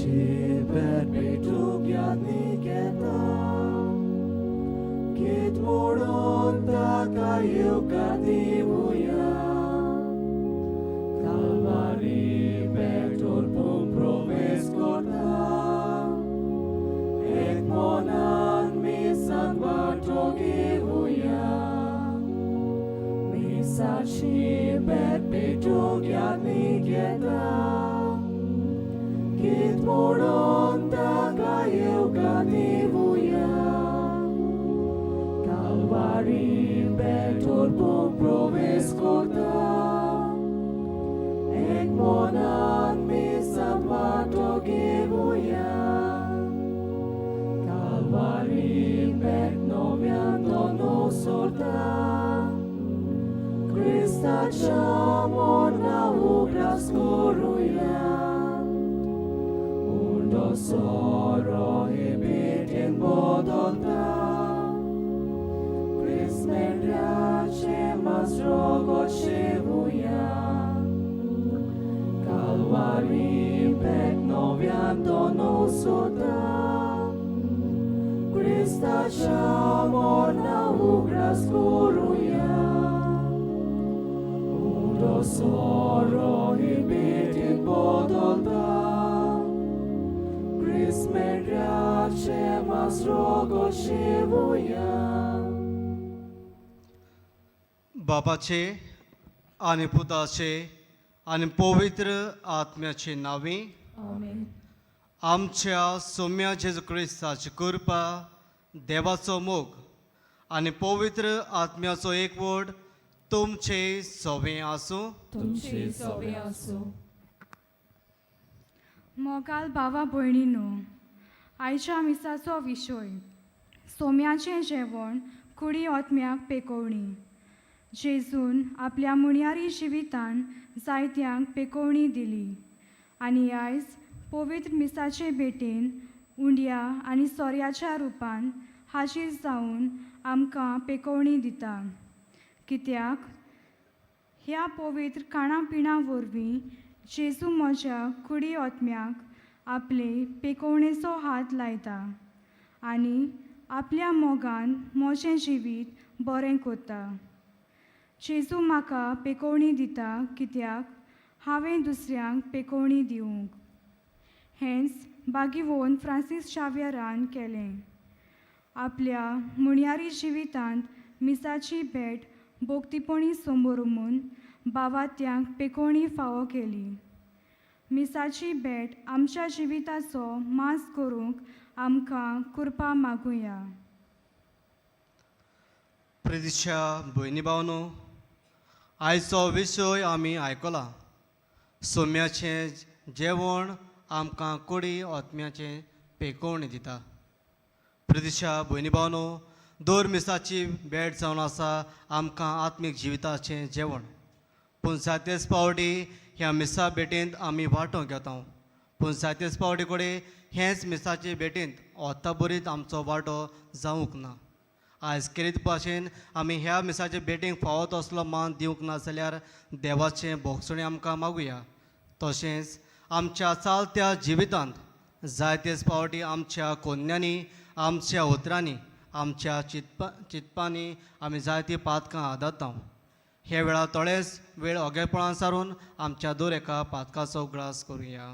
मिसाची भेट भेटूंक यादनीक येता गीत म्हणून ताका येवकार दिवया कालवारी पेट्रोल पंप प्रवेश करता एक मनान मिसांत वांटो घेवया मिसाची भेट भेटूंक यादनीक येता गीत म्हणून ताका येवकार दिवया कालवारी पेट्रोल पंप प्रवेश करता एक मनान मिसांत वांटो घेवया कालवारी भेट नव्यान दोनो सोडता क्रिस्ताच्या मरणा उगडास करुया उंडो सोरो हे भेटेन बदलता क्रिस्त मेंढराचें मांस रगत शेवुया कालवारी भेट नव्यान दोनो सोडता क्रिस्ताच्या मरणा उगडास करुया उंडो सोरो हे भेटेन बदलता क्रिस्त मेंढराचें मांस रगत शेवुया. बापाचे आनी पुताचे आनी पवित्र आत्म्याचे नांवी. आमेन. आमच्या सोम्या जेजू क्रिस्ताची कृपा, देवाचो मोग आनी पवित्र आत्म्याचो एकवट तुमचे सवे आसूं. तुमचे सोबे आसूं. मोगाल भावा भयणीनो, आयच्या मिसाचो विशय सोम्याचें जेवण कुडी ओतम्याक पेकोवणी. जेजून आपल्या मुणयारी जिवितान जायत्यांक पेकोवणी दिली आनी आयज पवित्र मिसाचे भेटेन उंड्या आनी सोऱ्याच्या रुपान हाजीर जावन आमकां पेकोवणी दिता, कित्याक ह्या पवित्र खाणा पिणा वरवीं जेजू म्हज्या कुडी ओतम्याक आपले पेकोवणेचो हात लायता आनी आपल्या मोगान म्हजें जिवीत बरें करता. जेजू म्हाका पेकोवणी दिता कित्याक हांवें दुसऱ्यांक पेकोवणी दिवंक. हेंच बागीवोन फ्रांसीस शाव्यरान केलें. आपल्या मुणयारी जिवितांत मिसाची भेट भोक्तीपणी समोरमून बावात्यांक पेकोवणी फावो केली. मिसाची भेट आमच्या जिविताचो मास करूंक आमकां कृपा मागुया. प्रितीच्या भयणी भावनो, आयचो विशय आमी आयकला. सोम्याचें जेवण आमकां कुडी आत्म्याचें पेकोवणी दिता. प्रितीच्या भयणी भावनो, दर मिसाची भेट जावन आसा आमकां आत्मीक जिविताचें जेवण. पूण जायतेच फावटी ह्या मिसा भेटेंत आमी वांटो घेता, पूण जायतेच फावटी कडेन हेच मिसाचे भेटेंत ओताबरीत आमचो वांटो जावंक ना. आयज केरीत भाशेन आमी ह्या मिसाचे भेटेंक फावो तसलो मान दिवंक ना जाल्यार देवाचें भोगसणें आमकां मागुया. तशेंच आमच्या चालत्या जिवितांत जायतेच फावटी आमच्या कोन्यांनी, आमच्या उतरांनी, आमच्या चिंतपांनी आमी जायतीं पातकां आदरता. हे वेळार थोडेच वेळ ओगेपणान सारून आमच्या दर एका पातकाचो उगडास करुया.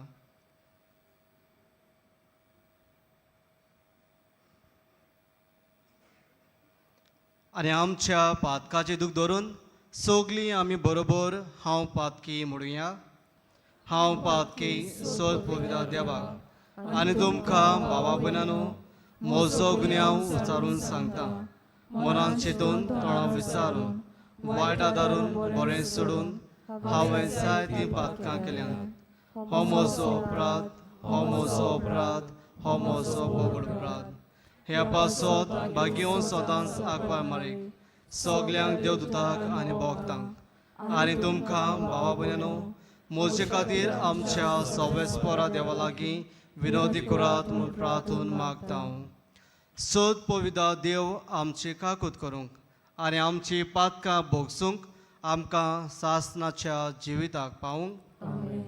आनी आमच्या पातकाचें दूख धरून सगलीं आमी बरोबर हांव पातकी म्हणुया. हांव पातकी सोद पवित्र देवाक आनी तुमकां बाबा भयणांनो म्हजो गुन्यांव उचारून सांगता. मनान चिंतून, तोंडां विचारून, वायट आदारून, बरें सोडून हांवें जायतीं पातकां केल्यांत. हो म्हजो अपराध, हो म्हजो अपराध, हो म्हजो बोगड अपराध. ह्या पासत भाग्योवन सदांच आकवार मारीक, सगल्यांक देवदूताक आनी भोगतांक आनी तुमकां भावा भयणांनो म्हजे खातीर आमच्या सवेस्पोरा देवा लागीं विनोदी करात म्हूण प्रार्थून मागता. सोद पविदा देव आमची काकूत करूंक आनी आमची पातकां भोगसूंक आमकां सासनाच्या जिविताक पावूंक. आमेन.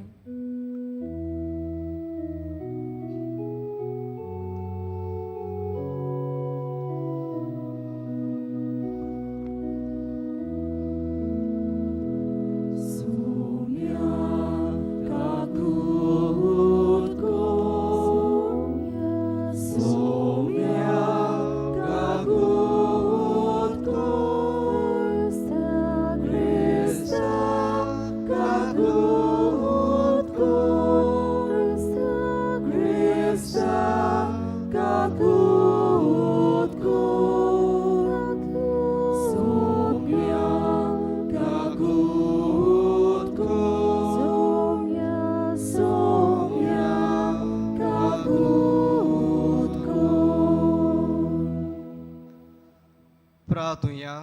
कोपरा तूं या.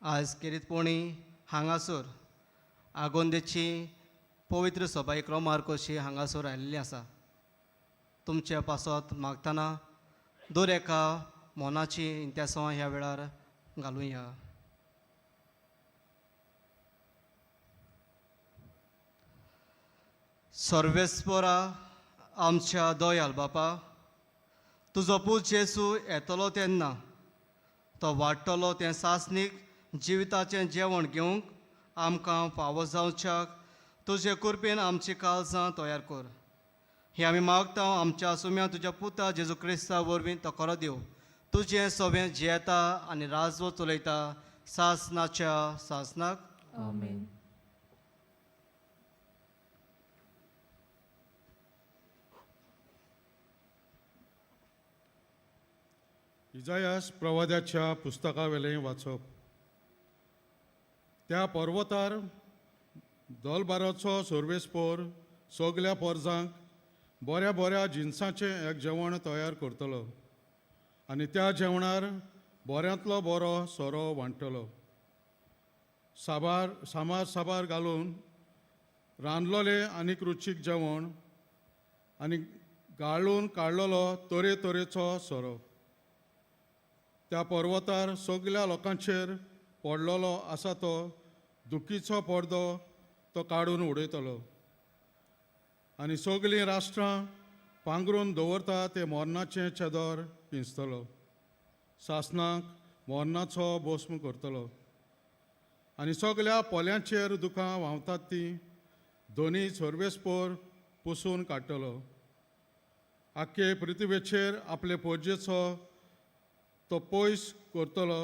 आयज खेरीतपणी हांगासर आगोंदेची पवित्र सभा एक रोमार कशी हांगासर आयिल्ली आसा. तुमचे पासत मागतना दर एका मनाची इंत्यासवां ह्या वेळार घालुया. सर्वेस्परा आमच्या दयाल बापा, तुजो पूत जेजू येतलो तेन्ना तो वाडटलो तें सासणीक जिविताचें जेवण घेवंक आमकां फावो जावच्याक तुजे कृपेन आमची काळजां तयार कर. हें आमी मागता आमच्या सुम्या तुज्या पुता जेजू क्रिस्ता वरवीं तो करो दिव. तुजें सगळें जियेता आनी राजवत चलयता सासनाच्या सासनाक. आमेन. इजायास प्रवाद्याच्या पुस्तकावेलें वाचप. त्या पर्वतार दोलबाराचो सर्वेस्पोर सगल्या पोरजांक बऱ्या बऱ्या जिनसाचें एक जेवण तयार करतलो आनी त्या जेवणार बऱ्यांतलो बरो सोरो वांट्टलो. साबार सामार साबार घालून रांदलोलें आनीक रुचीक जेवण आनी गाळून काडलेलो तरेतरेचो सोरो. त्या पर्वतार सगल्या लोकांचेर पडलेलो आसा तो दुखीचो पडदो तो काडून उडयतलो आनी सगलीं राष्ट्रां पांगरून दवरता ते मरणाचें चेदर पिंजतलो. सासणाक मरणाचो भस्म करतलो आनी सगल्या पोल्यांचेर दुकां व्हांवतात तीं दोनी सर्वेस्पोर पुसून काडटलो. आख्खे पृथ्वीचेर आपले पोरजेचो तो पयस करतलो,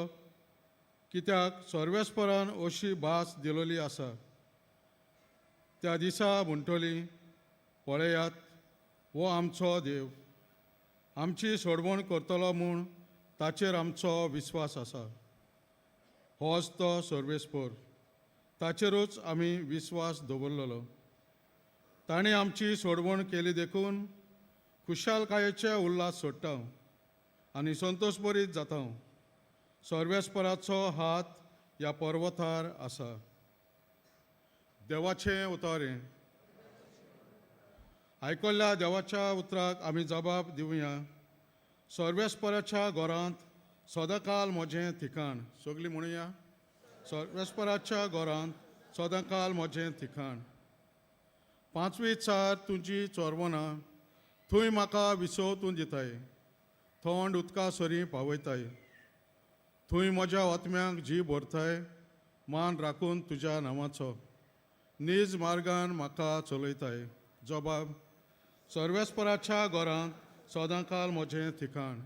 कित्याक सर्वेस्परान अशी भास दिलोली आसा. त्या दिसा म्हणटली, पळयात हो आमचो देव, आमची सोडवण करतलो म्हूण ताचेर आमचो विस्वास आसा. होच तो सर्वेस्पोर, ताचेरूच आमी विस्वास दवरलेलो. ताणें आमची सोडवण केली देखून खुशालकायेचे उल्हास सोडटा आनी संतोशभरीत जाता. सर्वेस्पराचो हात ह्या पर्वतार आसा. देवाचें उतर हें. आयकल्ल्या देवाच्या उतराक आमी जबाब दिवया. सर्वेस्पराच्या घरांत सदांकाल म्हजें ठिकाण. सगलीं म्हणुया, सर्वेस्पराच्या घरांत सदांकाल म्हजें ठिकाण. पांचवी चार तुजी चोरवनां थंय म्हाका विसव तूं दिताय. थंड उदका सरीं पावयताय. थंय म्हज्या आत्म्याक जीव भरताय. मान राखून तुज्या नांवाचो नीज मार्गान म्हाका चलयताय. जबाब, सर्वेस्पराच्या घरांत सदांकाल म्हजें ठिकाण.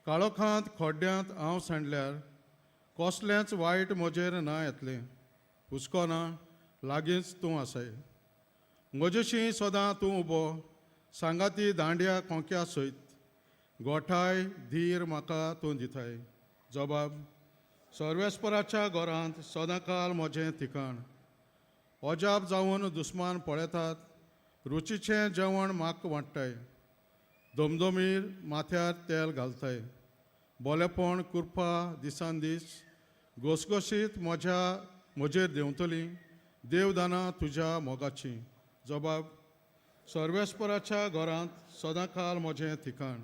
काळोखांत खड्ड्यांत हांव सांडल्यार कसलेंच वायट म्हजेर ना येतलें. हुस्को ना, लागींच तूं आसाय. म्हजेशी सदां तूं उबो, सांगाती दांड्या कोंक्या सयत. गोठाय धीर म्हाका तूं दिताय. जबाब, सर्वेस्पराच्या घरांत सदांकाल म्हजें ठिकाण. अजाप जावन दुस्मान पळयतात, रुचीचें जेवण म्हाका वांट्टाय. दमदमीर माथ्यार तेल घालताय. बोलेपण कृपा दिसान दीस घसघशीत म्हज्या म्हजेर देंवतली. देवदानां तुज्या मोगाची. जबाब, सर्वेस्पराच्या घरांत सदांकाल म्हजें ठिकाण.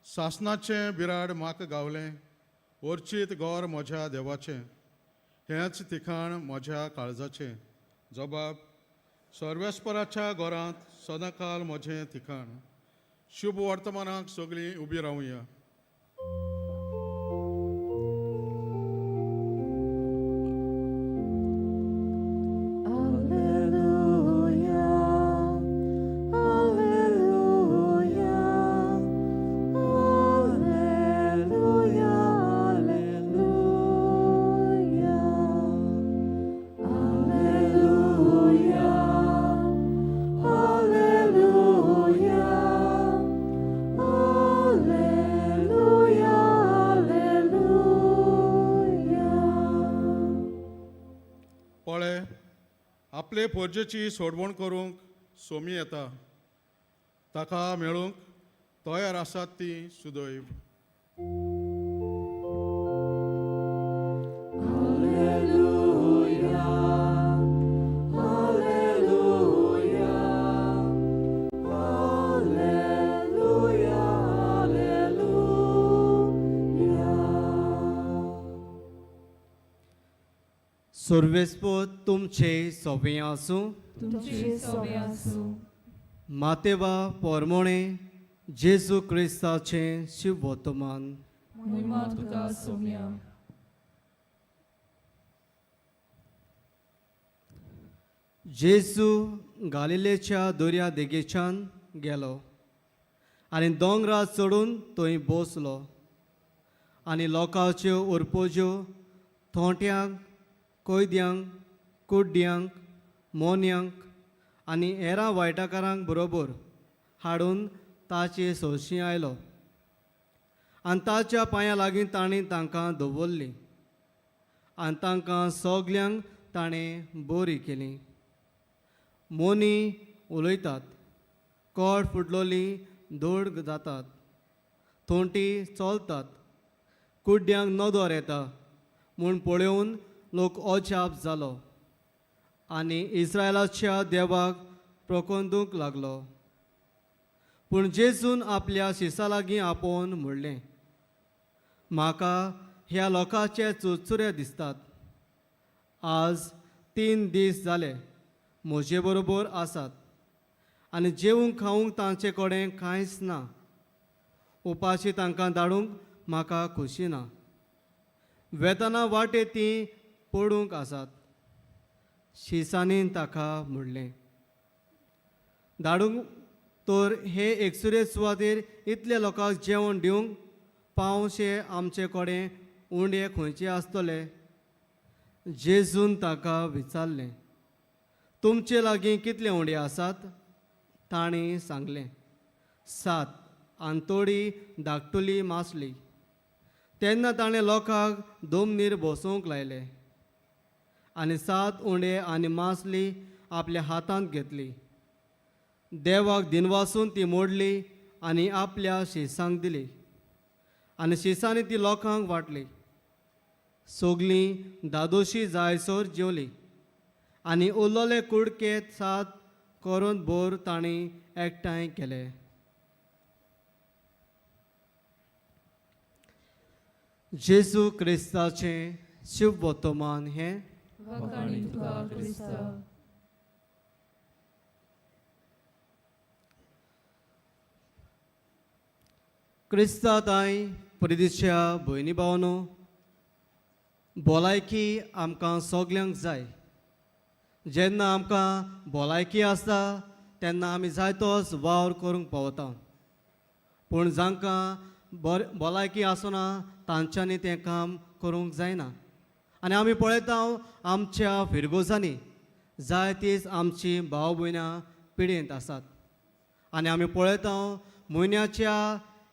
सासणाचें बिराड म्हाका गावलें, ओर्चीत घर म्हज्या देवाचें. हेंच ठिकाण म्हज्या काळजाचें. जबाब, सर्वेस्पराच्या घरांत सदांकाल म्हजें ठिकाण. शुभ वर्तमानाक सगळीं उबी रावया. Alleluia, Alleluia, Alleluia, Alleluia, Alleluia, Alleluia, Alleluia. पळय, आपले पोरजेची सोडवण करूंक सोमी येता. ताका मेळूंक तयार आसात ती सुदैव. सर्वेस्पोत तुमचे सोबें आसूं. तुमचे सोबे आसूं. मातेवा पोरमोणे जेजू क्रिस्ताचें शिवोतमान. मोहिमा तुका सोम्या. जेजू गालिलेच्या दर्या देगेच्यान गेलो आनी दोंगरार चडून थंय बसलो आनी लोकांच्यो उरपोज्यो थोंट्यांक, कोयद्यांक, कुड्ड्यांक, मोन्यांक आनी हेरां वायटाकारांक बरोबर हाडून ताचे सोशी आयलो आनी ताच्या पांयां लागीं ताणें तांकां दवरलीं आनी तांकां सगल्यांक ताणें बरी केली. मोनी उलयतात, कोड फुटलोली धोड जातात, थोंटी चलतात, कुड्ड्यांक नदर येता म्हूण पळोवन लोक अजाप जालो आनी इस्रायलाच्या देवाक प्रकोंदूंक लागलो. पूण जेजून आपल्या शिसा लागीं आपोवन म्हणलें, म्हाका ह्या लोकांचे चुरचुरे दिसतात. आज 3 दीस जाले म्हजे बरोबर आसात आनी जेवंक खावंक तांचे कडेन कांयच ना. उपाशी तांकां धाडूंक म्हाका खोशी ना. वेतना वाटे तीं पडूंक आसात. शिसांनी ताका म्हणलें, धाडूंक तर हे एकसुरे सुवातेर इतले लोकांक जेवण दिवंक पावशे आमचे कडेन उंडे खंयचे आसतले? जेजून ताका विचारलें, तुमचे लागीं कितले उंडे आसात? तांणी सांगलें, 7 आनी थोडी धाकटुली मासली. तेन्ना ताणें लोकांक दोमनीर बसोवंक लायले आनी 7 उंडे आनी मासली आपल्या हातांत घेतली. देवाक दिनवासून ती मोडली आनी आपल्या शिसांक दिली आनी शिसांनी ती लोकांक वांटली. सगलीं दादोशी जायसर जेवली आनी उरलेले कुडके 7 करून भर तांणी एकठांय केले. जेजू क्रिस्ताचें शिवोतमान हें. वाखाणी तुका क्रिस्ता. क्रिस्ता ताय परिदिच्या भयणी भावनो, भलायकी आमकां सगल्यांक जाय. जेन्ना आमकां भलायकी आसता तेन्ना आमी जायतोच वावर करूंक पावता. पूण जांकां भलायकी आसना तांच्यांनी तें काम करूंक जायना. आनी आमी पळयता आमच्या फिरगोजांनी जायतीच आमची भाव भयणां पिडेंत आसात. आनी आमी पळयता म्हयन्याच्या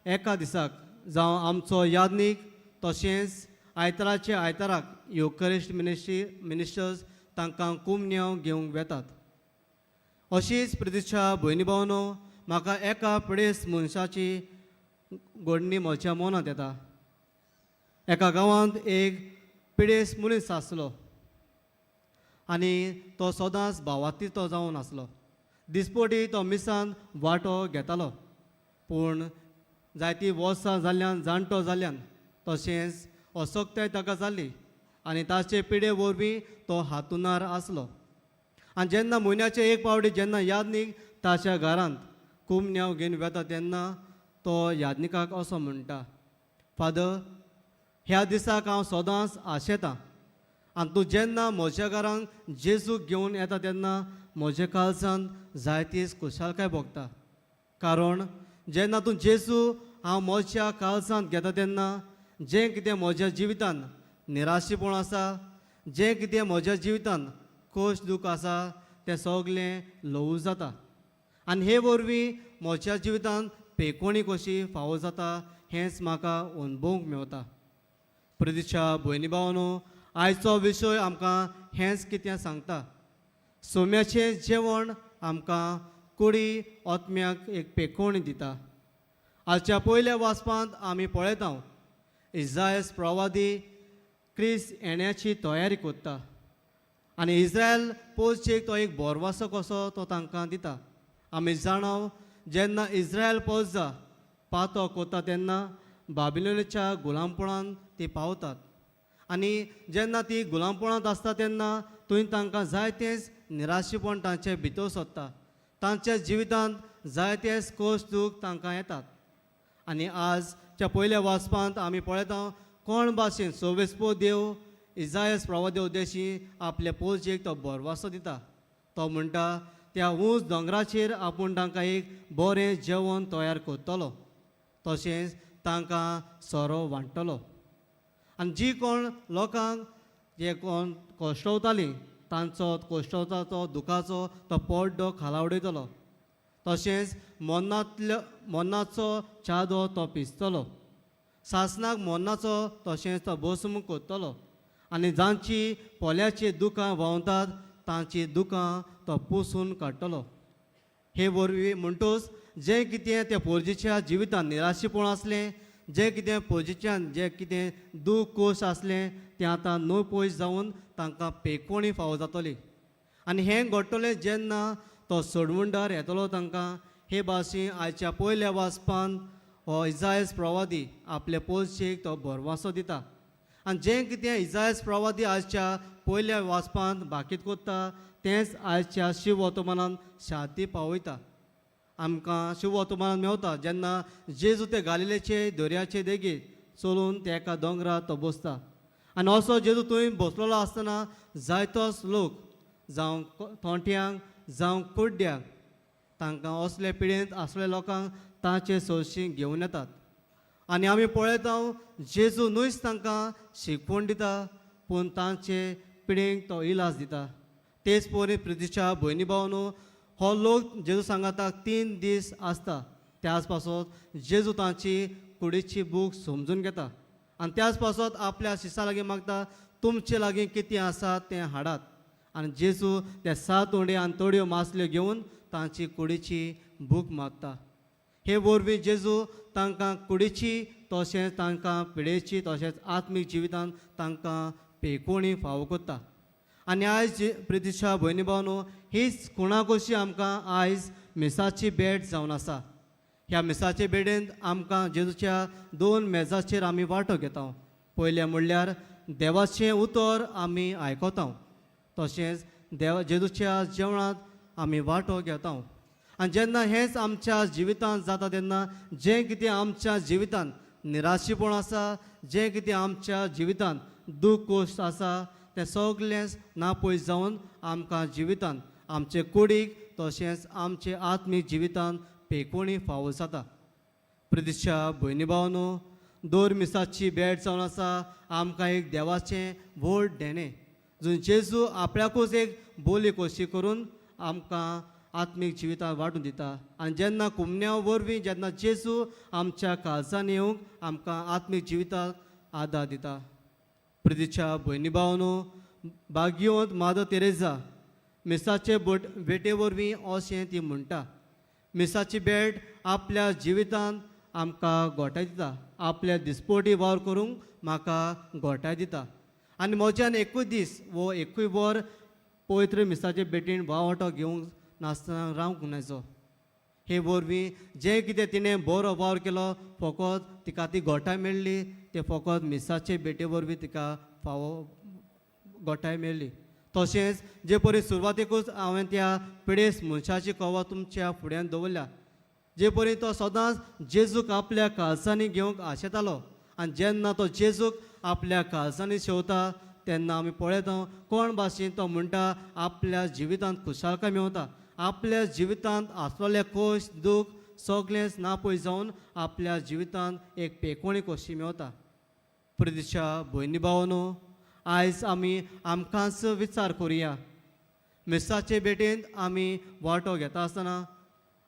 एका दिसाक जावं आमचो यादनीक तशेंच आयताराच्या आयताराक युकरिस्ट मिनिस्टर्स तांकां कुमन्यांव घेवंक वेतात. अशीच प्रतिक्षा भयणी भावनो, म्हाका एका पिडेस्त मनशाची घडणी म्हज्या मनांत येता. एका गांवांत एक पिडेस्त मनीस आसलो आनी तो सदांच भावाती तो जावन आसलो. दिसपटी तो मिसान वांटो घेतालो, पूण जायतीं वर्सां जाल्ल्यान जाणटो जाल्ल्यान तशेंच असक्ताय ताका जाल्ली आनी ताचे पिडे वरवीं तो हातुणार आसलो. आनी जेन्ना म्हयन्याचे एक पावटी जेन्ना यादनीक ताच्या घरांत कुमन्यांव घेवन वेता तेन्ना तो यादनिकाक असो म्हणटा, फादर, ह्या दिसाक हांव सदांच आशेतां आनी तूं जेन्ना म्हज्या घरांत जेजूक घेवन येता तेन्ना म्हज्या काळजांत जायतीच खुशालकाय भोगता. कारण जेन्ना तूं जेजू हांव म्हज्या काळजांत घेता तेन्ना जें कितें म्हज्या जिवितांत निराशीपण आसा, जें कितें म्हज्या जिवितांत खोश दूख आसा तें सगलें ल्हवू जाता आनी हे वरवीं म्हज्या जिवितांत पेकोणी कशी फावो जाता हेंच म्हाका अणभवूंक मेवता. प्रतिक्षा भयणी भावनो, आयचो विशय आमकां हेंच कितें सांगता. सोम्याचें जेवण आमकां कुडी आत्म्याक एक पेकोवणी दिता. आजच्या पयल्या वाचपांत आमी पळयता इजायस प्रवादी क्रिस्त येण्याची तयारी करता आनी इस्रायल पोजचेक तो एक बोरवासो कसो तो तांकां दिता. आमी जाणाव जेन्ना इस्रायल पोजा पातो कोता तेन्ना बाबिलोनाच्या गुलामपणान ती पावतात आनी जेन्ना ती गुलामपणांत आसता तेन्ना थंय तांकां जायतेंच निराशेपण तांचे भितर सोदता. तांच्या जिवितांत जायतेच कोश दूख तांकां येतात. आनी आजच्या पयल्या वाचपांत आमी पळयता कोण भाशेन सोवेस्पो देव इजायस प्रवादेव उद्देशी आपले पोजयेक तो बोरवासो दिता. तो म्हणटा त्या ऊंच दोंगराचेर आपूण तांकां एक बरें जेवण तयार करतलो, तशेंच तांकां सोरो वांट्टलो. आनी जी कोण लोकांक जे कोण कोश्टवतालीं तांचो कोश्टवता तो दुखाचो तो पड्डो खाला उडयतलो, तशेंच मन्नांतल्या मन्नाचो चादो तो पिसतलो, सासणाक मन्नाचो तशेंच तो भस्म करतलो आनी जांची पोल्याची दुकां व्हांवतात तांची दुकां तो पुसून काडटलो. हे वरवीं म्हणटूच जें कितें त्या पोरजीच्या जिवितांत निराशेपण आसलें, जें कितें पोरजीच्यान जें कितें दूख कोश आसलें तें आतां न्हय पयस जावन तांकां पेकोणी फावो जातली. आनी हें घडटलें जेन्ना तो सोडवणदार येतलो तांकां. हे भाशेन आयच्या पयल्या वाचपान हो इजायस प्रवादी आपले पोजयेक तो भरवासो दिता. आनी जें कितें इजायस प्रवादी आयच्या पयल्या वाचपांत भाकीत करता तेंच आयच्या शिव वर्तमानान शांती पावयता. आमकां शिव वर्तमानान मेवता जेन्ना जेजू ते गालिलेचे दर्याचे देगेर चलून ते एका दोंगरार तो बसता आनी असो जेजू थंय बसलेलो आसतना जायतोच लोक जावं थोंट्यांक जावं कुड्ड्यांक तांकां असले पिडेंत आसले लोकांक तांचे सोरशी घेवन येतात. आनी आमी पळयता जेजू न्हूच तांकां शिकवण दिता पूण तांचे पिडेंक तो इलाज दिता. तेच परी प्रितीच्या भयणी भावनो हो लोक जेजू सांगाताक 3 दीस आसता. त्याच पासत जेजू तांची कुडीची बूक समजून घेता आनी त्याच पासत आपल्या शिसा लागीं मागता तुमचे लागीं कितें आसा तें हाडात. आनी जेजू ते 7 उंडे आनी थोड्यो मासल्यो घेवन तांची कुडीची भूक मागता. हे वरवीं जेजू तांकां कुडीची तशेंच तांकां पिडेची तशेंच आत्मीक जिवितांत तांकां पेकोणी फावो करता. आनी आयज प्रितीशा भयणी भावनो हीच कुणाकोशी आमकां आयज मिसाची भेट जावन आसा. ह्या मिसाचे भेटेंत आमकां जेजूच्या 2 मेजाचेर आमी वांटो घेता. पयलें म्हणल्यार देवाचें उतर आमी आयकता, तशेंच देवा जेजूच्या जेवणांत आमी वांटो घेता. आनी जेन्ना हेंच आमच्या जिवितांत जाता तेन्ना जें कितें आमच्या जिवितांत निराशेपण आसा, जें कितें आमच्या जिवितांत दूख कोश्ट आसा तें सगळेंच ना पयस जावन आमकां जिवितांत आमचे कुडीक तशेंच आमचे आत्मीक जिवितांत पेकोणी फावो जाता. प्रतिशा भयणी भावनो दोर मिसाची भेट जावन आसा आमकां एक देवाचें व्हड देणें जंय जेजू आपल्याकूच एक बोली कशी करून आमकां आत्मीक जिवितांत वांटून दिता. आनी जेन्ना कुमन्या वरवीं जेन्ना जेजू आमच्या काळजान येवंक आमकां आत्मीक जिविताक आदार दिता. प्रितीच्या भयणी भावनो भाग्यवंत मादर तेरेजा मिसाचे भेटे वरवीं अशें ती म्हणटा. मिसाची भेट आपल्या जिवितांत आमकां गोठाय दिता, आपल्या दिसपोटी वावर करूंक म्हाका गोठाय दिता. आनी म्हज्यान एकूय दीस वो एकूय वर पवित्र मिसाचे भेटीन वावटो घेवंक नासतना रावंक नजो. हे वरवीं जें कितें तिणें बरो वावर केलो फकत तिका ती गोठाय मेळ्ळी ते फकत मिसाचे भेटे वरवीं तिका फावो गोठाय मेळ्ळी. तशेंच जे परी सुरवातेकूच हांवें त्या पिडेस्त मनशाची कवा तुमच्या फुड्यान दवरल्या, जे परी तो सदांच जेजूक आपल्या काळजांनी घेवंक आशेतालो आनी जेन्ना तो जेजूक आपल्या काळजांनी शेवता तेन्ना आमी पळयता कोण भाशेन तो म्हणटा आपल्या जिवितांत खुशालकाय मेवता, आपल्या जिवितांत आसलेले खोश दूख सगळेंच ना पयस जावन आपल्या जिवितांत एक पेकोणी कशी मेवता. प्रदिशा भयणी भावनो आयज आमी आमकांच विचार करुया. मिसाचे भेटेंत आमी वांटो घेता आसतना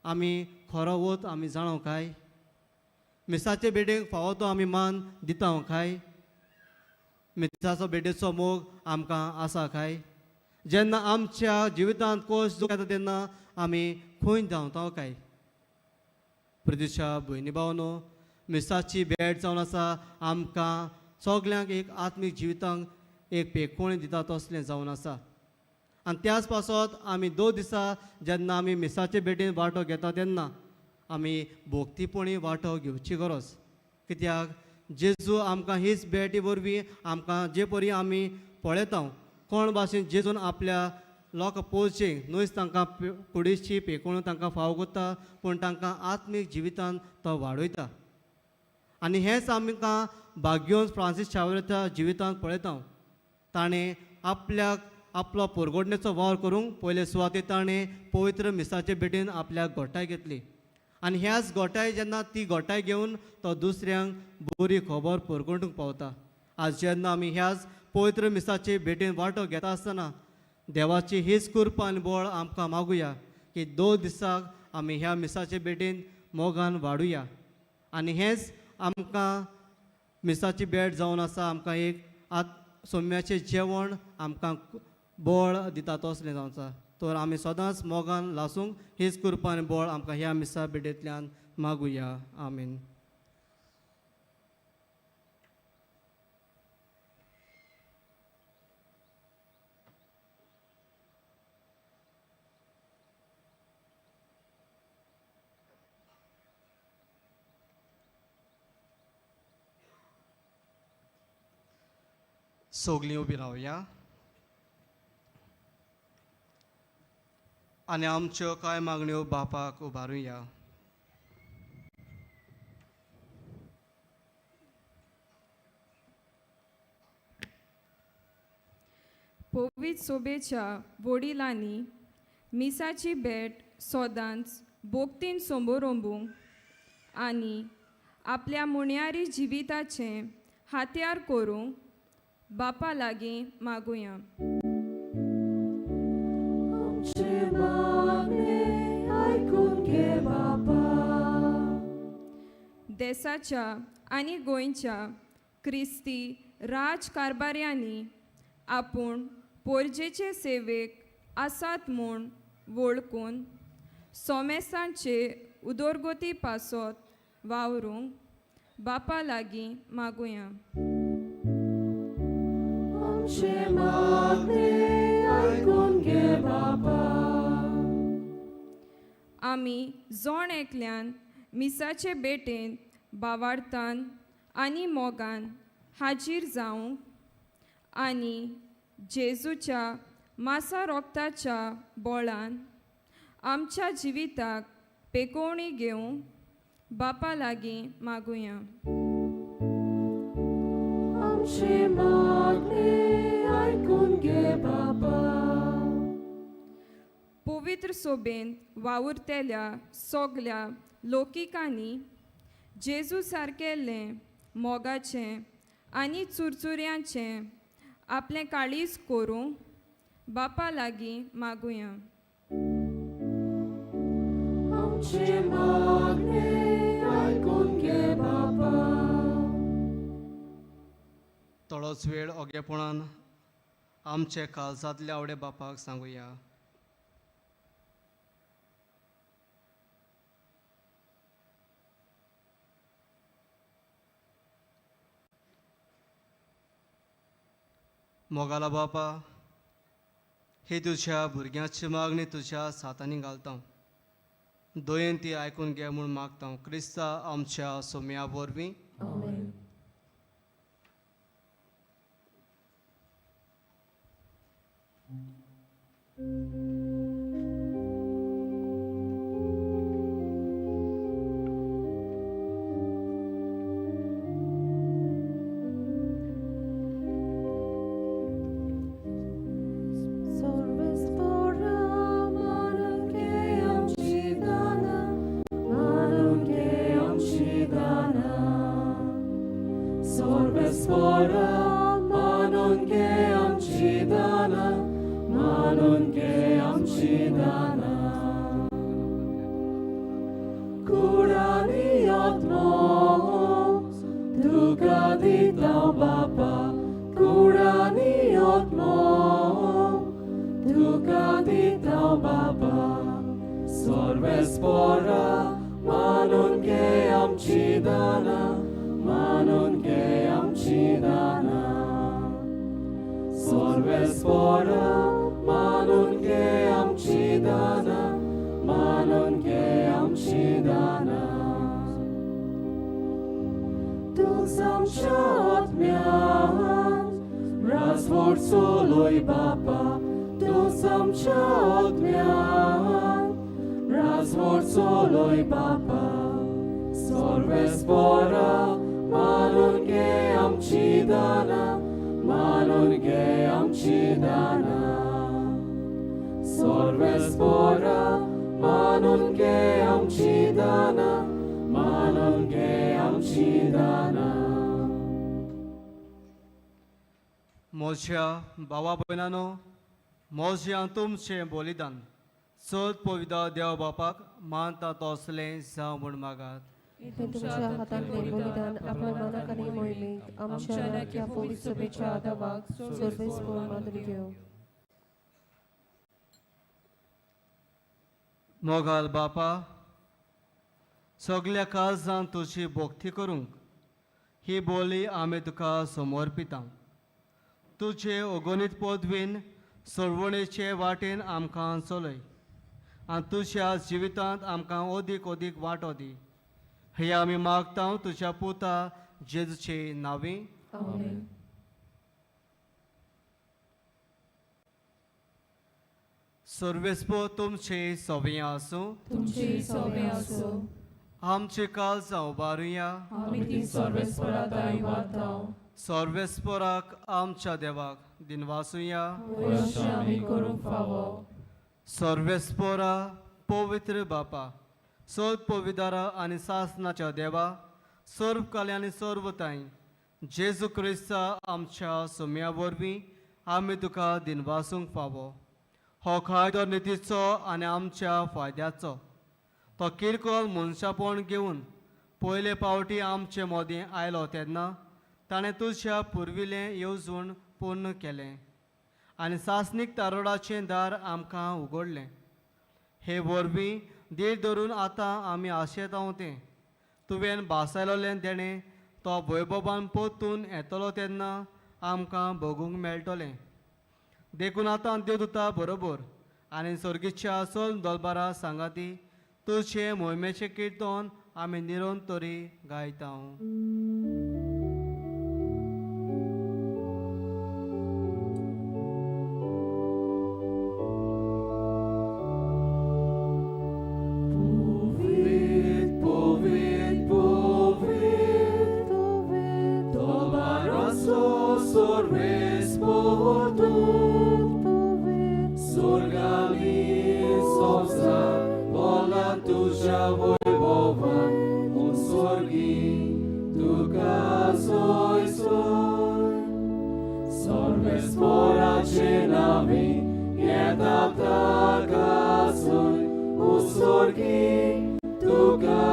आमी खरो वत आमी जाणो काय? मिसाचे भेटेक फावो तो आमी मान दिता काय? मिसाचो भेटेचो मोग आमकां आसा काय? जेन्ना आमच्या जिवितांत कोश दुख येता तेन्ना आमी खंय धांवता काय? प्रदिशा भयणी भावनो मिसाची भेट जावन आसा आमकां सगल्यांक एक आत्मीक जिवितांक एक पेकोवणी दिता तसलें जावन आसा. आनी त्याच पासत आमी 2 दिसा जेन्ना आमी मिसाचे भेटीन वांटो घेता तेन्ना आमी भोक्तीपणी वांटो घेवची गरज, कित्याक जेजू आमकां हीच भेटी वरवीं आमकां जे परी आमी पळयता कोण भाशेन जेजून आपल्या लोक पोवचे न्हूच तांकां कुडीची पेकोवणी तांकां फाव करता, पूण तांकां आत्मीक जिवितान तो वाडयता. आनी हेंच आमकां भाग्योन फ्रांसीस शावराच्या जिवितांत पळयता. ताणें आपल्याक आपलो पोरगोडणेचो वावर करूंक पयले सुवातेर ताणें पवित्र मिसाचे भेटीन आपल्याक गोठाय घेतली आनी ह्याच गोठाय जेन्ना ती गोठाय घेवन तो दुसऱ्यांक बरी खबर पोरगोटूंक पावता. आज जेन्ना आमी ह्याच पवित्र मिसाचे भेटीन वांटो घेता आसतना देवाची हीच कृपा आनी बळ आमकां मागुया की 2 दिसाक आमी ह्या मिसाचे भेटीन मोगान वाडुया. आनी हेंच आमकां मिसाची भेट जावन आसा, आमकां एक सोम्याचें जेवण आमकां बळ दिता तसलें जावन आसा. तर आमी सदांच मोगान लासूंक हीच कृपा आनी बळ आमकां ह्या मिसा भेटेंतल्यान मागुया. आमीन. सगलीं उबी रावया आनी आमच्यो कांय मागण्यो बापाक उबारुया. पवित्र सोबेच्या वडिलांनी मिसाची भेट सदांच भोक्तीन सोंबोरोंबूंक आनी आपल्या मुणयारी जिविताचें हात्यार करूंक बापा लागीं मागुया. आमचे मागणे आयकून घे बापा. देसाच्या आनी गोंयच्या क्रिस्ती राजकारभाऱ्यांनी आपूण पोरजेचे सेवेक आसात म्हूण वळखून सोमेसांचे उदरगती पासत वावरूंक बापा लागीं मागुया. आमचे मागणे आयकून घे बापा. आमी जोण एकल्यान मिसाचे भेटेंत बावार्थान आनी मोगान हाजीर जावंक आनी जेजूच्या मासा रोगताच्या बोळान आमच्या जिविताक पेकोवणी घेवंक बापा लागीं मागुया. आमचे मागणे आयकून घे बापा. पवित्र सोबेन वावुरतेल्या सगल्या लोकिकांनी जेजू सारकेल्लें मोगाचें आनी चुरचुऱ्यांचें आपलें काळीज करूंक बापा लागीं मागुया. आमचे मागणे आयकून घे बापा. थोडोच वेळ ओगेपणान आमचे काळजांतल्या आवडे बापाक सांगुया. मोगाला बापा, ही तुज्या भुरग्यांची मागणी तुज्या सातांनी घालता, दयेन ती आयकून घे म्हूण मागता, क्रिस्ता आमच्या सोम्या वरवीं. आमची दानां, मानून घे आमची दानां. सर्वेस्पोरा मानून घे आमची दानां, मानून घे आमची दानां. तूंच आमच्या आत्म्यांत राजवट चलय बापा, तूंच आमच्या आत्म्यांत राजवट चलय बापा. सर्वेस्पोरा मानून घे आमची दानां, मानून घे आमची दानां. सर्वेस्पोरा मानून घे आमची दानां, मानून घे आमची दानां. म्हज्या भावा भयणांनो, म्हजें तुमचें बलिदान चड पवित्र देव बापाक मानता तसलें जावं म्हूण मागात. हें तुमच्या हातांतलें बलिदान आपल्या मनाक आनी मोहिमेक आमच्या ह्या पवित्र सभेच्या आदावाक सर्वेस्पोर मानून घेवं. मोगाल बापा, सगल्या काळजान तुजी भक्ती करूंक ही बोली आमी तुका समर्पिता. तुजे अगणीत पदवीन सरवणेचे वाटेन आमकां चलय आनी तुज्या जिवितांत आमकां अदीक अदीक वांटो दी. हे आमी मागता तुज्या पुता जेजूचे नांवी. आमेन. सर्वेस्पो तुमचे सवंय आसूं. तुमची सोबे आसूं. आमचे काळजां उबारुया. आमी ती सर्वेस्परा दाय वाताव. सर्वेस्पराक आमच्या देवाक दिनवासुया. अशें आमी करूंक फावो. सर्वेस्पोरा पवित्र बापा, सर्व पविदारा आनी सासनाच्या देवा, सर्व काले आनी सर्व ताई जेजू क्रिस्ता आमच्या सोम्या वरवीं आमी तुका दिनवासूंक फावो. हो कायदो नितीचो आनी आमच्या फायद्याचो. तो किरकोळ मनशापण घेवन पयले पावटी आमचे मदीं आयलो तेन्ना ताणें तुज्या पुर्विल्लें येवजण पूर्ण केलें आनी सासणीक तारोडाचें दार आमकां उगडलें. हे वरवीं धीर धरून आतां आमी आशेतांव तें तुवें भासायलोलें देणें तो वैभवान परतून येतलो तेन्ना आमकां भोगूंक मेळटलें. देखून आतां देवदूता बरोबर आनी सर्गीच्या चल दलबारा सांगाती तुजें मोहिमेचें किर्तन आमी निरंतरी गायता. Povit, povit, povit, Dolbaroso sorvesportu, Surgali sovza, bola tuja vojbova, un sorgi tuka soj soj. Sorvespora cenavi, jeta taka soj, u sorgi tuka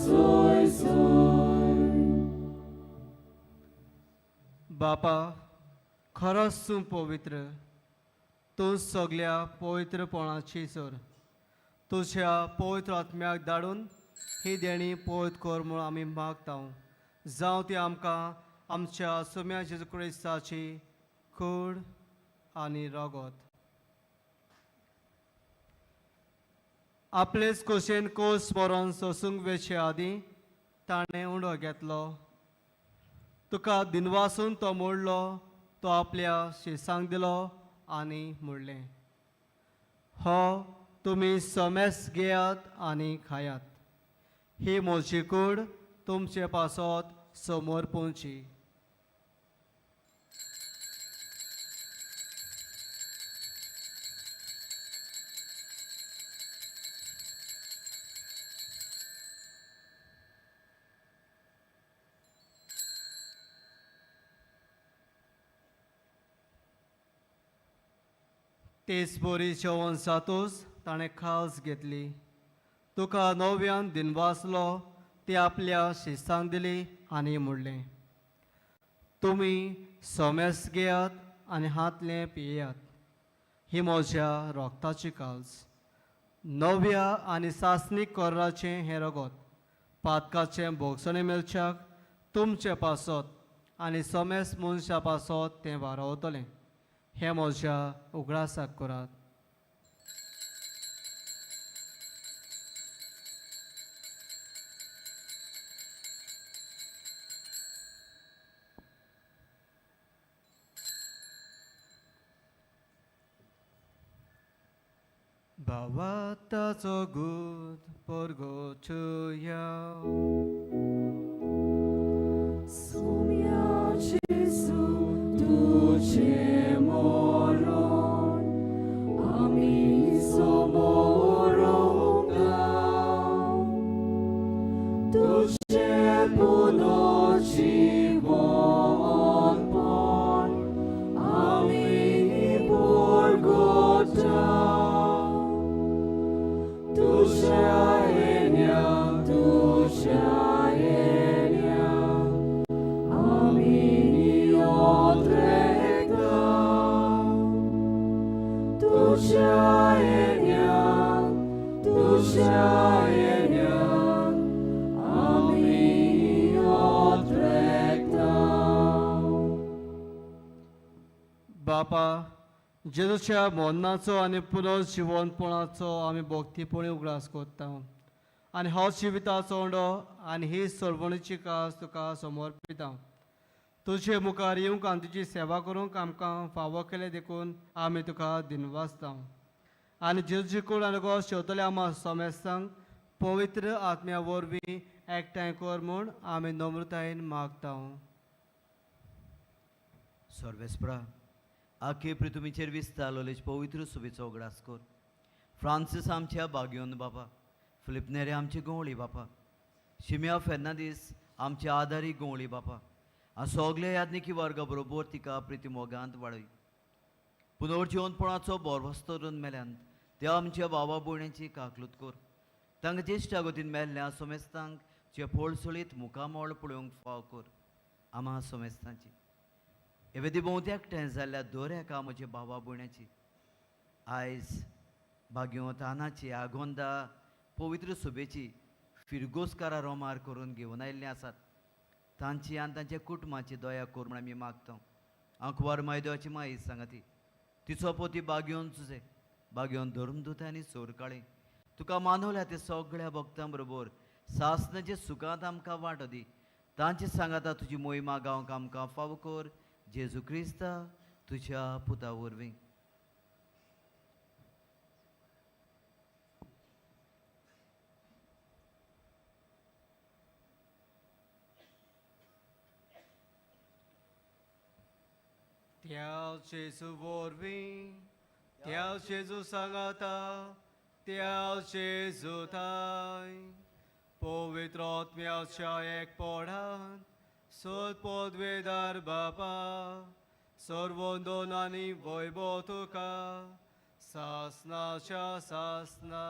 soj soj. बापा, खरोच तूं पवित्र, तूं सगल्या पवित्रपणाची सर. तुज्या पवित्र आत्म्याक धाडून ही देणी पवित्र कर म्हूण आमी मागता. जावं ती आमकां आमच्या सोम्या जेजू क्रिस्ताची कूड आनी रगत. आपलेच खोशेन कोस मरोन सोसूंक वेचे आदीं ताणें उंडो घेतलो, तुका दिनवासून तो मोडलो, तो आपल्या शिसांक दिलो आनी म्हणलें, हो तुमी समेस घेयात आनी खायात. ही म्हजी कूड तुमचे पासत समोर पोवची. तेच बोरी जेवण जातूच ताणें खास घेतली, तुका नव्यान दिनवासलो, ती आपल्या शिस्तांक दिली आनी म्हणलें, तुमी सोमेस घेयात आनी हातलें पियेयात. ही म्हज्या रोगताची काल्स, नव्या आनी सासणीक कोर्राचें हें रगत पातकाचें भोगसणें मेळच्याक तुमचे पासत आनी समेस मनशा पासत तें वारवतलें. हें म्हज्या उगडासाक करात. भावाताचो गुद परगोचुया. Sommia Gesù, duce moron, ami somoron dao. Duce punoci von pon, ami borgotao. Duce aenia, duce aenia, Amini otrecta. Duce aenia, duce aenia, Amini otrecta. बापा, जेजूच्या मरणाचो आनी पुनर्जिवनपणाचो आमी भक्तीपणी उगडास करता आनी हो जिविताचो उंडो आनी ही सोडवणीची कास तुका समर्पिता. तुजे मुखार येवंक आनी तुजी सेवा करूंक आमकां फावो केलें देखून आमी तुका दिनवासता. आनी जेजूची कूड आनी गोस शेवतले आमा समेस्तांक पवित्र आत्म्या वरवीं एकठांय कर म्हूण आमी नम्रतायेन मागता. सर्वेस्परा, आखे पृथ्वीचेर विस्तारलोलेच पवित्र सुबेचो उगडास कर. फ्रांसीस आमच्या बागयोन बापा, फिलिपनेरे आमची गवळी बापा, शिम्या फेर्नादीस आमच्या आदारी गवळी बापा, आनी सगल्या याज्ञिकी वर्गा बरोबर तिका प्रिती मोगांत वाडय. पुनर्जिवनपणाचो बोरवस्तो करून मेल्यान त्या आमच्या बाबा भयणीची काकलूत कर. तांकां ज्येश्ठा गतीन मेल्ल्या सोमेस्तांक जे फोळसोळीत मुखामळ पळोवंक फाव कर. आमा सोमेस्तांची एवेदी भोंवती एकठांय जाल्ल्या दर एका म्हज्या भावा भयण्याची आयज बागयों तानाची आगोंदा पवित्र सुबेची फिरगोजकारा रोमार करून घेवन आयिल्लीं आसात, तांची आनी तांच्या कुटुंबाची दया कर म्हूण आमी मागता. आंकवार माय देवाची माई सांगाती, तिचो पोती बागयोन तुजें बागयोन धर्मदूत आनी सोरकाळी तुका मानवल्या ते सगळ्या भक्तां बरोबर सासनाचे सुखांत आमकां वांटो दी. तांचे सांगाता तुजी मोहिमा गावंक आमकां फावो कर, जेजू क्रिस्ता तुज्या पुता वरवीं. त्या जेजू वरवीं, त्या जेजू सांगाता, त्या जेजू थाय पवित्र आत्म्याच्या एकपणान सत पदवेदार बापा, सर्वंदन आनी वैभव तुका सासनाच्या सासना.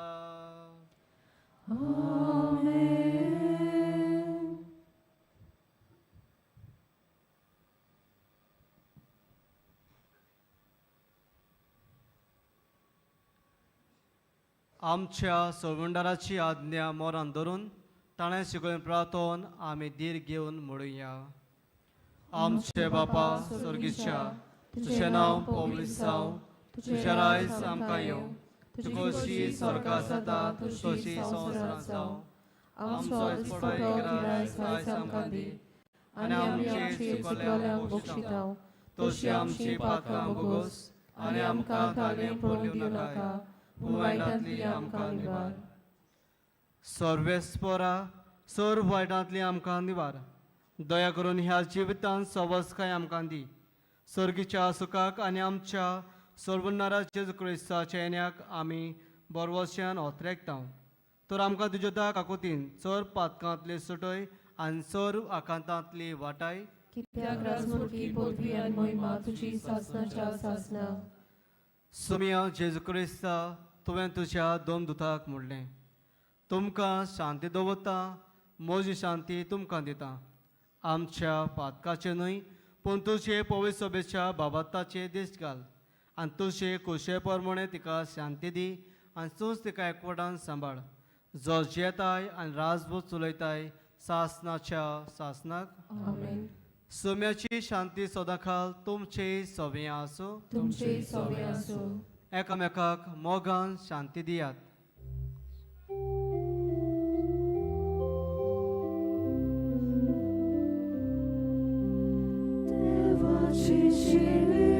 आमच्या सोडवणदाराची आज्ञा मोरान धरून ताणें शिकयलें प्रार्थोन आमी धीर घेवन म्हणुया. आमचे बापा स्वर्गीच्या, तुजें नांव पवित्र जावं, तुजें रायज आमकां येवं, तुजी स्वर्गा जाता तशी संवसारांत जावं. आमचो दिसपटो गिरायस आयज आमकां दी आनी आमचे चुकल्यांक बक्षितांव तशी आमची पातकां भोगोस आनी आमकां ताणें पडून दिवं नाका, पूण वायटांतली आमकां निवार. सर्वेस्परा, सर्व वायटांतली आमकां निवार. दया करून ह्या जिवितांत सवस्काय आमकां दी. सर्गीच्या सुखाक आनी आमच्या सर्वनारा जेजू क्रिस्ताच्या येण्याक आमी बरवश्यान ओतरेकता. तर आमकां तुज्या दा काकुतीन चड पातकांतली सुटय आनी चड आकांतांतली वाटाय. कित्याक राजमुडकी पदवी आनी मोहिमा तुजी सासनाच्या सासना. सुमिया जेजू क्रिस्ता, तुवें तुज्या दोन दुताक म्हणलें, तुमकां शांती दवरता, म्हजी शांती तुमकां दिता. आमच्या पातकाचें न्हय पूण तुजे पवित्र सभेच्या बाबाताचे दीस घाल आनी तुजे कुशे प्रमाणे तिका शांती दी आनी तूंच तिका एकवटान सांबाळ. जो जियेताय आनी राजभूत चलयताय सासनाच्या सासनाक. आमेन. सोम्याची शांती सदांकाल तुमचे सवे आसूं. तुमचे सोबे आसूं. एकामेकाक मोगान शांती दियात. देवाची शिरी,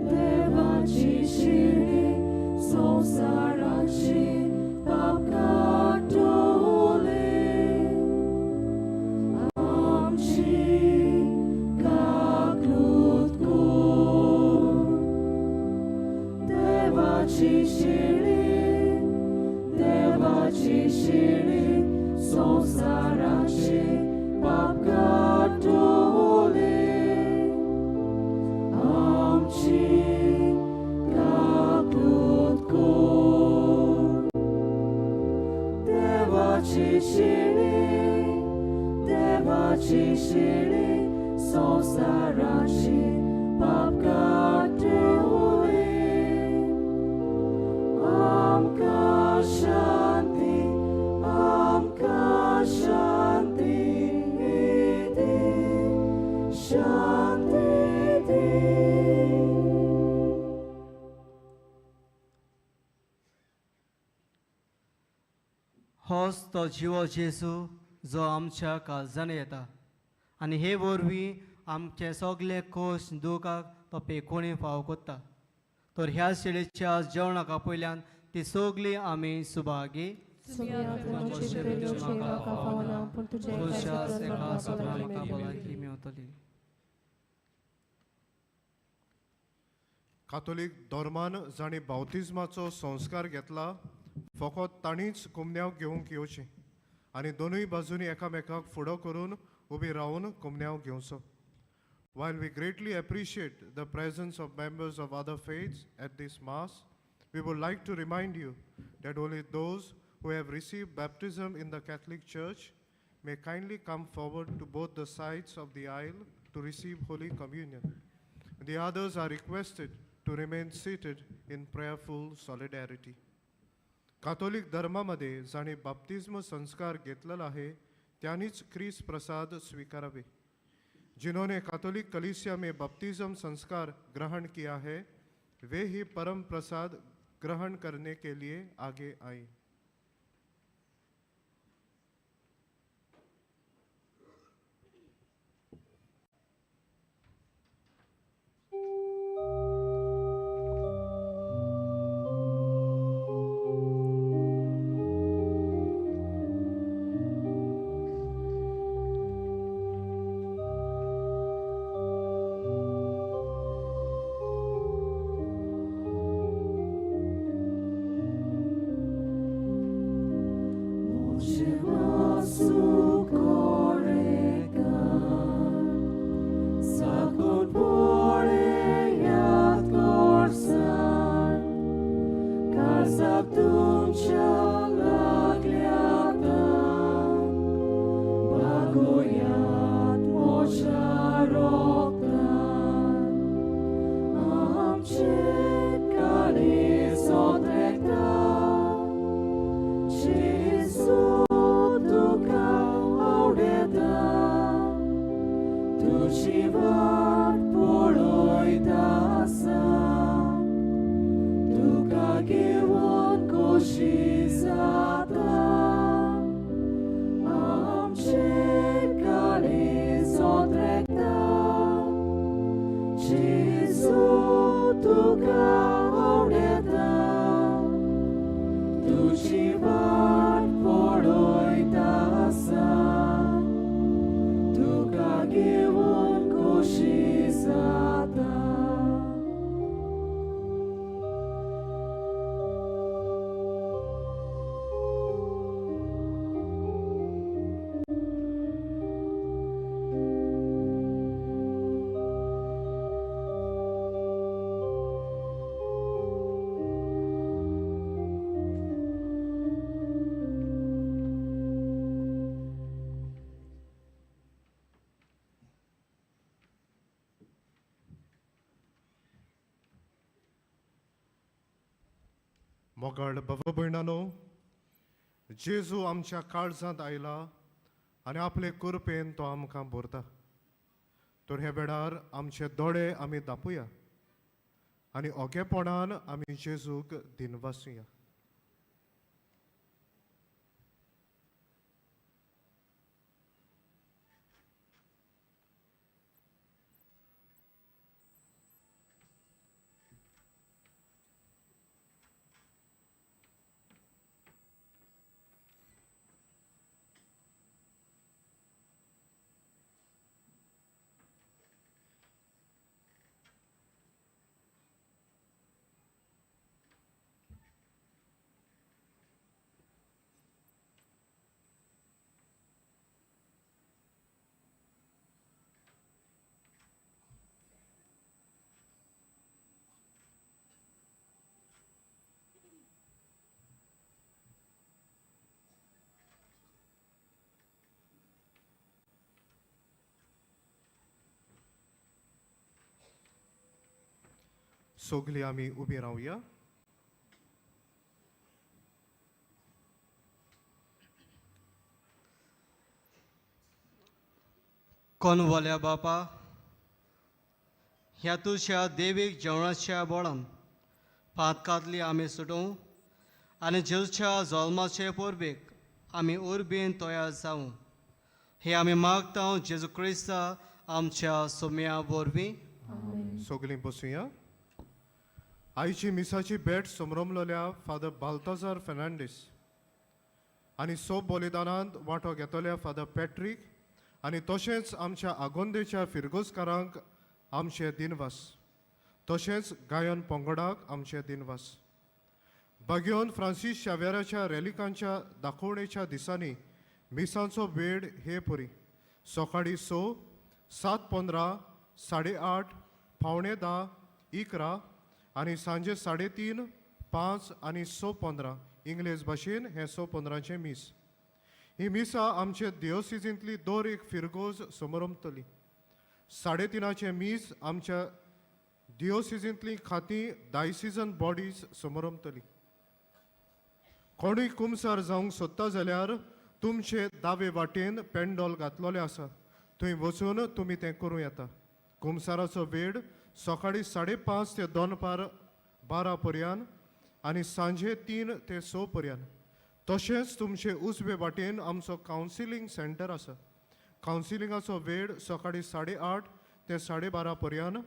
देवाची शिरी, संवसाराची पाप काडटली. आमची काकूत कर. देवाची शिरी, देवाची शिरी, संवसाराची पाप काडटली. आमची काकूत कर. देवाची शिरी, देवाची शिरी, संवसाराची पाप काडटली. आमकां शांती, आमकां शांती दी, शांती दी. होच तो जिवो जेजू जो आमच्या काळजान येता आनी हे वरवीं आमचे सगळे खोश दुखाक तो पेकोणी फावो कोत्ता. तर ह्या शिळेच्या जेवणाक आपयल्यान ती सगळी आमी सुभागी. सोम्या, तुमचे भितर येवचें म्हाका फावना, पूण तुजें एका तुज्या शब्दान एका म्हाका शब्दान भलायकी म्हाका मेळटली. भलायकी मेवतली. कातोलीक धर्मान जांणी बावतिज्माचो संस्कार घेतला फकत तांणीच कुमन्यांव घेवंक येवचें आनी दोनूय बाजूंनी एकामेकाक फुडो करून उबी रावन कुमन्यांव घेवचो. While we greatly appreciate the presence of members of other faiths at this Mass, we would like to remind you that only those who have received baptism in the Catholic Church may kindly come forward to both the sides of the aisle to receive Holy Communion. The others are requested to remain seated in prayerful solidarity. Catholic धर्मामध्ये जाणे बाप्तिज्म संस्कार घेतलेला आहे त्यांनीच Chris प्रसाद स्वीकारावे. जिन्होंने Catholic कलीसिया में baptism संस्कार ग्रहण किया है वे ही परम प्रसाद ग्रहण करने के लिए आगे आए. मोगाळ बाबा भयणानो, जेजू आमच्या काळजांत आयला आनी आपले कृपेन तो आमकां भरता. तर ह्या वेळार आमचे दोळे आमी दापुया आनी ओगेपणान आमी जेजूक दिनवासुया. सगळीं आमी उबी रावया. कोनवाल्या बापा, ह्या तुज्या देवीक जेवणाच्या बोळान पातकांतली आमी सुटोवं आनी जेजूच्या जल्माचे परबेक आमी उर्बेन तयार जावं, हे आमी मागता जेजू क्रिस्ता आमच्या सोम्या वरवीं. सगळीं बसुया. आयची मिसाची भेट समरमलोल्या फादर बाल्ताजार फेर्नांडीस आनी सोब बलिदानांत वांटो घेतल्या फादर पॅट्रीक आनी तशेंच आमच्या आगोंदेच्या फिरगोजकारांक आमचे दिनवास, तशेंच गायन पंगडाक आमचे दिनवास. बागयोन फ्रांसीस शाव्याराच्या रेलिकांच्या दाखोवणेच्या दिसांनी मिसांचो वेळ हे परी सकाळीं 6, 7:15, 8:30, 9:45, 11 आनी सांजे 3:30, 5 आनी 6:15. इंग्लेज भाशेन हें 6:15चें मीस. ही मिसां आमचे दियोसिजींतली दर एक फिरगोज समरमतली. 3:30चें मीस आमच्या दियोसिजींतली खातीं डायसिजन बॉडीज समरमतली. कोणूय कुमसार जावंक सोदता जाल्यार तुमचे दावे वाटेन पेंडोल घातलेलें आसा, थंय वचून तुमी तें करूं येता. कुमसाराचो वेळ सकाळीं 5:30 ते दनपार 12 पर्यंत आनी सांजे 3 ते 6 पर्यंत. तशेंच तुमचे उजवे वाटेन आमचो कावन्सिलींग सेंटर आसा. कावन्सिलिंगाचो वेळ सकाळीं 8:30 ते 12:30 पर्यंत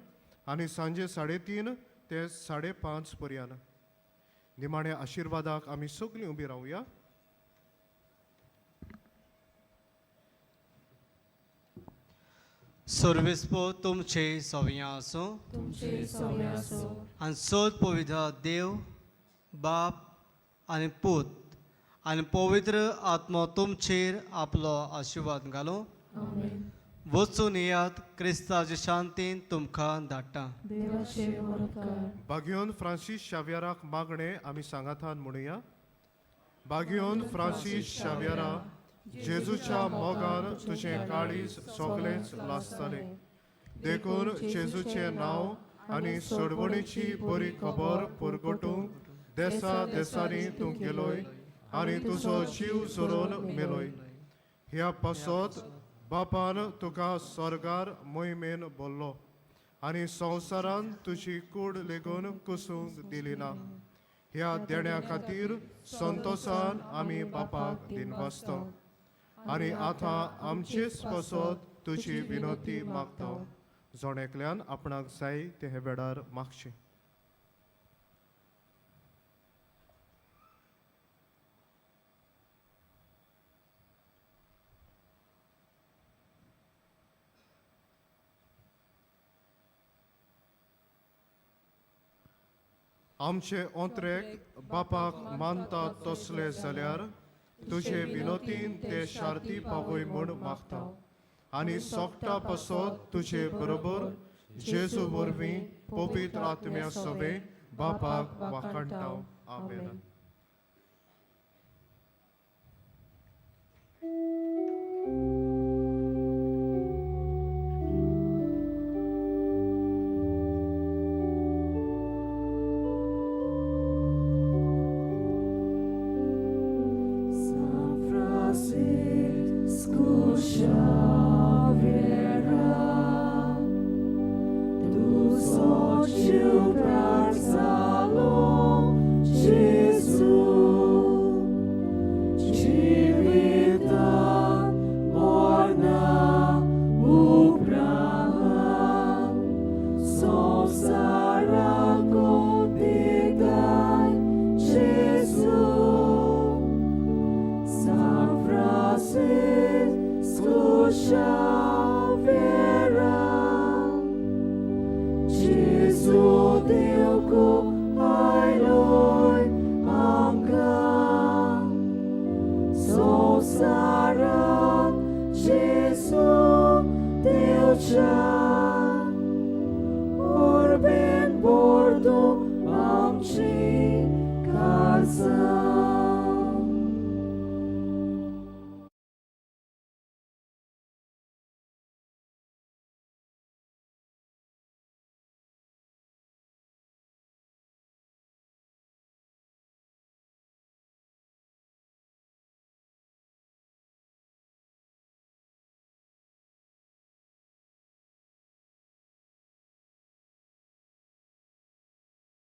आनी सांजे 3:30 ते 5:30 पर्यंत. निमाण्या आशिर्वादाक आमी सगळीं उबी रावया. सर्वेस्पो तुमचे सवयां आसूं तुमचे सवय आसूं. आनी सोद पवित्र देव बाप आनी पूत आनी पवित्र आत्मो तुमचेर आपलो आशिर्वाद घालूं. आमेन. वचून येयात, क्रिस्ताचे शांतीन तुमकां धाडटा. देवाचे उपकार. बागयोन फ्रांसीस शाव्याराक मागणें आमी सांगातान म्हणुया. बागयोन फ्रांसीस शाव्यारा, जेजूच्या मोगान तुजें काळीज सगळेंच लासतलें, देखून जेजूचें नांव आनी सोडवणीची बरी खबर पुरगटूंक देसा देसांनी तूं गेलोय आनी तुजो जीव जोरोन मेलोय. ह्या पासत बापान तुका स्वर्गार मोहिमेन बोल्लो आनी संवसारान तुजी कूड लेगून कुसूंक दिली ना. ह्या देण्या खातीर संतोसान आमी बापाक दिनवासता आनी आतां आमचेच पासत तुजी विनोती मागता. जण एकल्यान आपणाक जाय ते हे वेळार मागचें. आमचे ओंत्रेक बापाक मानता तसले जाल्यार तुजे विनोतीन ते शार्ती पावय म्हूण मागता आनी सोगटा पासत तुजे बरोबर जेजू वरवीं पवित्र आत्म्या सवे बापाक वाखाणटा. आमेन.